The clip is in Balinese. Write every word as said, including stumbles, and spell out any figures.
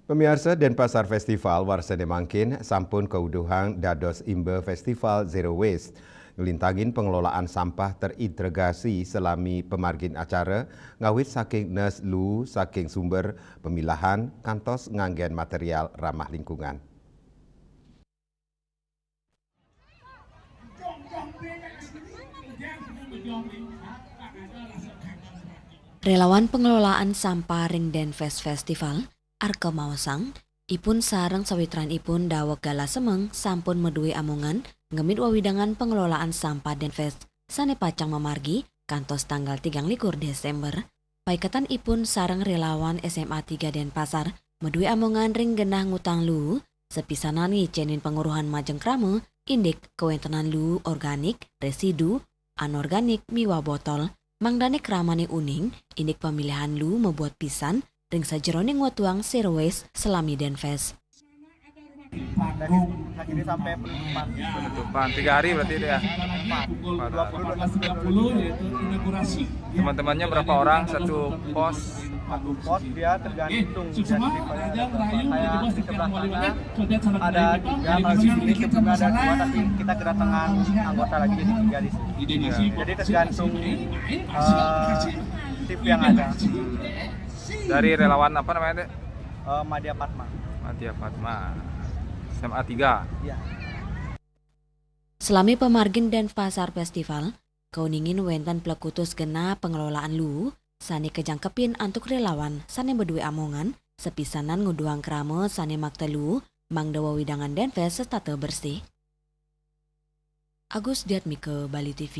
Pamiarsa, Denpasar Festival warsané mangkin sampun kauduhang dados imba Festival Zero Waste, nglintangin pengelolaan sampah terintegrasi salami pamargin acara, ngawit saking nes luu saking sumber, pemilahan, kantos nganggén material ramah lingkungan. Relawan pengelolaan sampah ring Denfest Festival, arka maosang, ipun sareng sawitranipun daweg galah semeng sampun madué amongan ngemit wewidangan pengelolaan sampah Denfest sané pacang mamargi kantos tanggal tigang likur Désémber. Paiketanipun sareng relawan S M A tiga Denpasar madué amongan ring genah ngutang luu, sapisanan ngicénin panguruhan majeng krama, indik kawéntenan luu organik, residu, anorganik, miwah botol, mangdané kramané uning, indik pamilihan luu mabuat pisan ring sajeroning wetuang zero waste salami Denfest. Dari hari ini sampai penutupan. Penutupan tiga hari berarti itu ya. Dua puluh dua. Teman-temannya berapa orang satu pos? Satu pos dia tergantung dari levelnya ada berapa. Kayak di sebelah sana ada tiga, kalau di sini juga ada dua, tapi kita kedatangan anggota lagi jadi tiga di sini. Jadi tergantung eh, shift yang ada. Dari relawan apa namanya, Dek? Eh, Madya Padma. Madya Padma. S M A tiga. Iya. Salami pamargin Denpasar Festival, kauningin wénten plekutus genah pengelolaan luu sané kajangkepin antuk relawan sané madué amongan, sapisanan nguduhang krama sané makta luu, mangda wewidangan Denfest setata bersih. Agus Diatmika, Bali T V.